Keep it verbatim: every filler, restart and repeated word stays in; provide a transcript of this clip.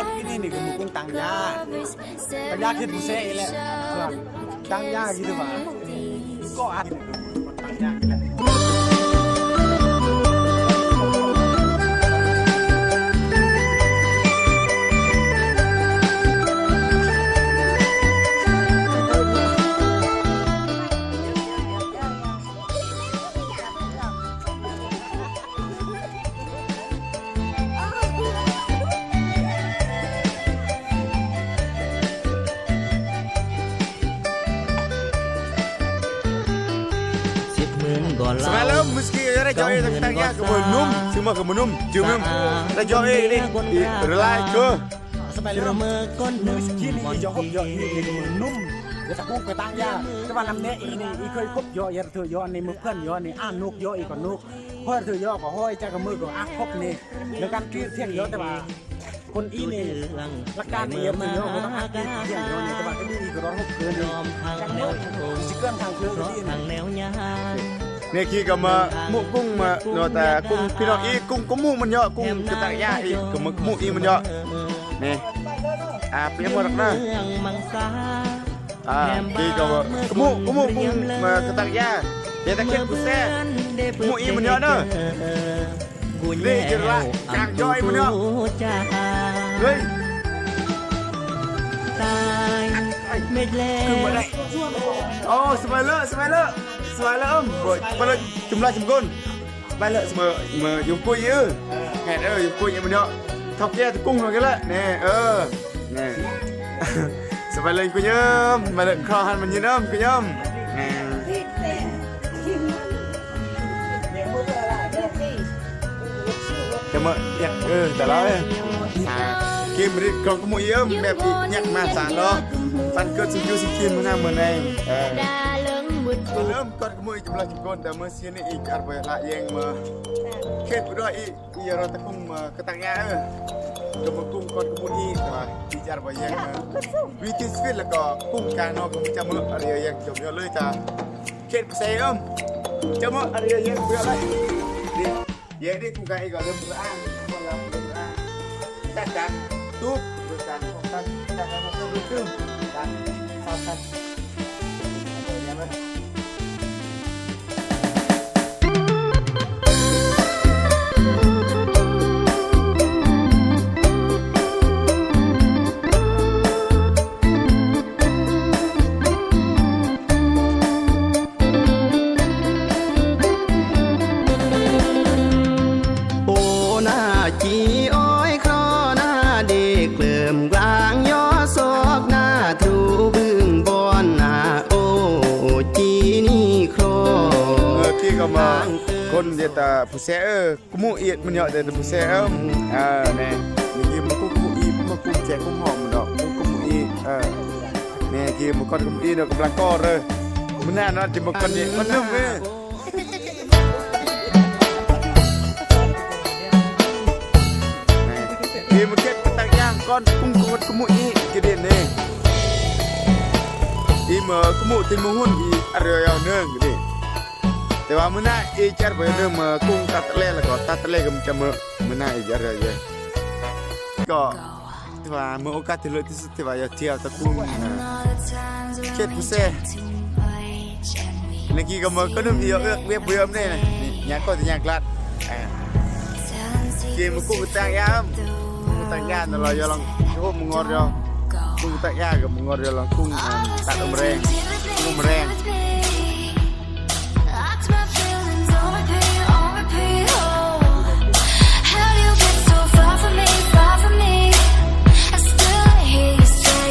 Ini nih, gemukung tangga. Penyakit bisa, ile. Tangga gitu, Pak. Kok ada tangga? Semalam meski ada jauh, tapi tangga ke menum, semua ke menum, cuma ada jauh ini, relai ke. Semalam meski ni jauh, jauh ini ke menum, ya tak kong ke tangga. Semalam ni ini, ikut ikut jauh, ya tu jauh ni, bukan jauh ni, anuk jauh, ikut nuk. Hoi, thử yo, có hoi, chắc có mưa, có ác khốc nè. Nó gắn kia thiêng yo, thế mà. Con y nè, lắc can nè, thử yo, có ác kia thiêng yo nè, thế mà cái đi, có đó hốc cơ nè. Chắc mưa, chỉ cần thằng thưa cái đi nè. Nè, kia có mà, mụ cung mà, nó ta cung, phi nó y cung, có mụ mình yo, cung, cái ta ya y, có mà mụ y mình yo. Nè. À, phi mụ rắc nè. À, kia có, có mụ, có mụ, có mụ, mà cái tạc ya. Để ta kết của xe. Có mụ y mình nhớ nữa. Đi, kia là, càng giỏi mình nhớ. Đi. Cứ mà đây. Ô, smile, smile. Smile, ưm. Rồi, bắt đầu, chùm like, chùm gun. Bale', seme, me, yungkui ye. Ngen, eh, yungkui ye menyo. Thok ye, tekung no gela. Nè, eh. Nè. Sebale' yungkui ye, bale' krohan menyin em, kunyem. Nè. Cuma, ya, eh, dah lah, eh. Ah, kim rit kong kemu ye, mep nyak masa lo. Pan kot seju si kim menga meneng. Eh. Belum kot kemu jumlah jukon, dah mesti ni ik arba la yeng me. Khet bro i, i ro ta kung me ketak ya, eh. Kemu kung kot kemu i, ta i arba yeng me. British feel la ko kung kano kemu cama arya yeng jom yo lui ta. Khet sai em. Cama arya yeng bro lai. Di, yeng di kung ka i ko lem bro an. Ko lem bro an. Tak tak. Tuh, bro kan. Tak tak tak. Tak tak tak. Ôn na chi oi kro na dik lem glang yo sok na tru bưng bon na ô chi ni kro. Ơ, ki ka ma kon ye ta puse, ơ, kmu i menyo de ta puse, ơ. Ơ, ne. Ni ki ma ku kmu i, ma ku che ku hom do. Ku kmu i, ơ. Ne, ki ma kon kmu i do ku blang kor, ơ. Mena no ki ma kon ye, ma num, ơ. Nè, i mukit petak yang kon kung kot kemu i gede nè. I ma kemu ti muhun i aryo yau neng gede. Te wa mena i jar ba neng ma kung tat le la ko tat le gem cama mena i jar ya. Ko. Te wa ma okat ti lo ti Te wa yo tiao ta kung, eh, chet puse. Nè ki ka ma konum iyo ek wep buyom ne. Nya ko ti nya glat. Eh. Ki ma kung tang yam. Kung tang yam na lo yo long. Ko mengor yo. Kung tang yam ko mengor yo long kung, eh, tat umreng. Kung umreng.